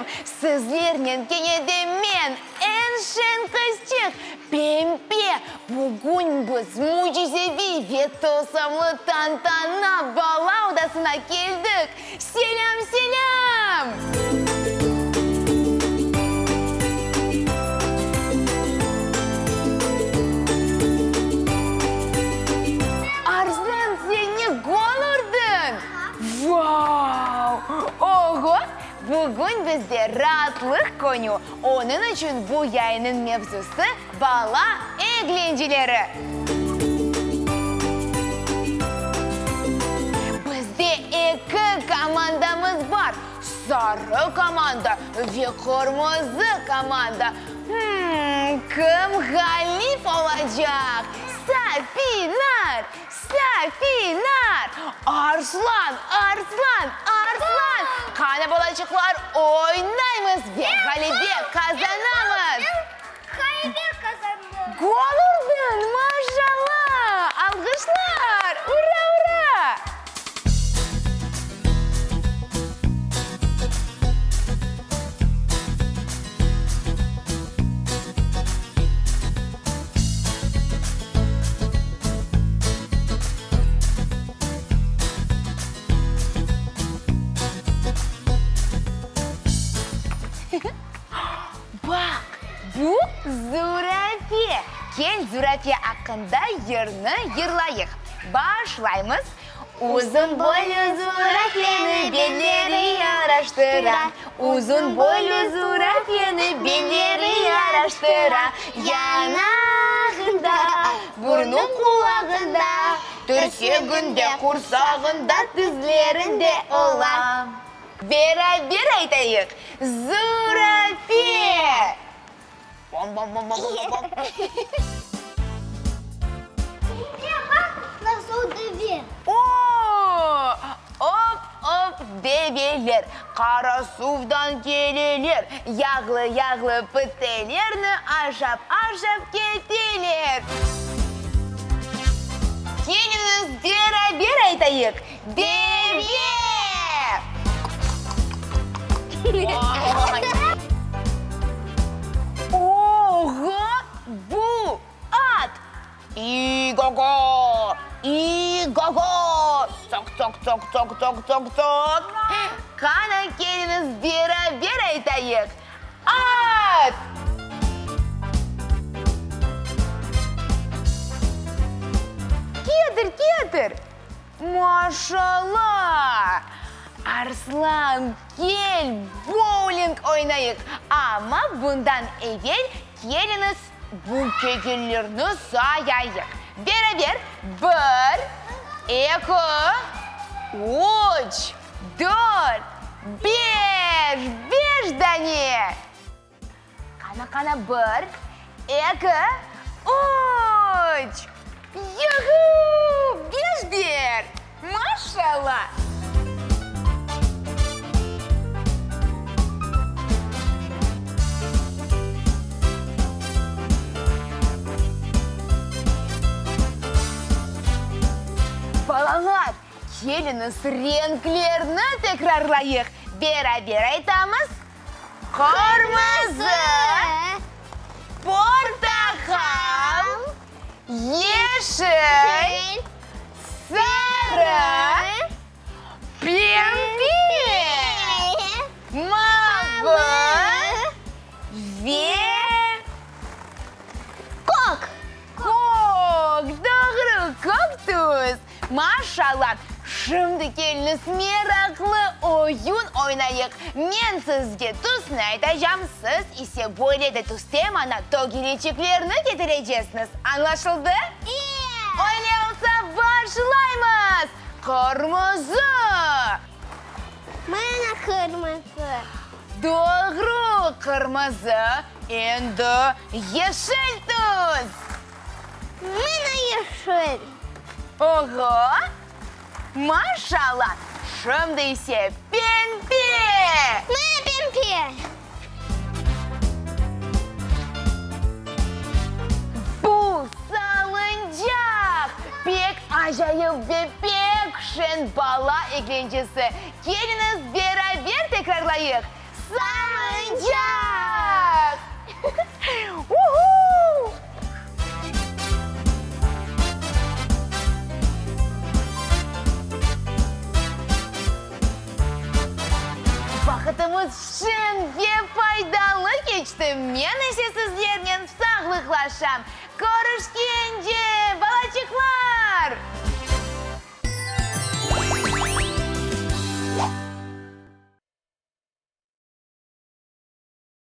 ederim! Sizlernen kene de men, eñ şeñ qızçıq, Pempe! Bugün biz mücizeviy ve tılsımlı Tantana bala odasına keldik! Selâm, selâm! Arslan, sen ne gol urdıñ? Vau! Oğo! Bugün bizde raatlıq künü, onıñ içün bu yayınıñ mevzusı, bala eglenceleri. Bizde eki komandamız bar, sarı komanda ve qırmızı komanda. Hımm, kim ğalip olacaq? Safinar! Safinar! Arslan! Arslan! Arslan! Qani, balaçıqlar, oynaymız ve ğalebe qazanamız! Ğalebe qazandım! Gol urdıñ! Maşallah! Alğışlar! Ura, ura! Baq, bu zürafe. Kel, zürafe aqqında yırnı yırlayıq. Başlaymız. Uzun boylu zürafeni belleri yaraştıra, Uzun boylu zürafeni belleri yaraştıra, Yanağında, burnu qulağında, Töseginde, qursağında, tizlerinde ola. Beraber aytayıq, Zürafe! Bom-bom-bom-bom-bom-bom! Pembe, baq, nasıl deve. O, op-op develer, qara suvdan keleler, yağlı-yağlı pitelerni aşap-aşap keteler. Keliñiz, beraber aytayıq, Deve! Oğo, bu at! İ-go-go! İ-go-go! Çoq-çoq-çoq-çoq-çoq-çoq-çoq! Qana, keliñiz, beraber aytayıq, At! Ketir, ketir! Maşallah! Arslan, kel, bouling oynayıq! Amma bundan evel keliñiz, bu kegellerni sayayıq. Beraber, bir, eki, üç, dört, beş, beş dane! Qana, qana, bir, eki, üç! Yuhu! Beş bir! Maşallah! Balalar, keliñiz, renklerni tekrarlayıq. Beraber aytamız, Qırmızı, portaqal, yeşil, sarı, pembe, mavı ve Kök. Kök, doğru, kök tüs. Maşallah! Şimdi keliñiz meraqlı oyun oynayıq. Men sizge tüsni aytacam, siz ise böyle de tüste maña tögereçiklerni ketirecesiñiz. Añlaşıldı? E! Öyle olsa başlaymız! Qırmızı! Mana qırmızı. Doğru, qırmızı. Endi yeşil tüs. Mana yeşil. Oğo! Maşallah! Şimdi ise pembe! Mana pembe. Bu salıncaq! Pek acayip ve pek şeñ bala eglencesi. Keliñiz, beraber tekrarlayıq! Salıncaq! Uhu! Vaqıtımız şeñ ve faydalı keçti. Men ise sizlernen sağlıqlaşam. Körüşkence, balaçıqlar!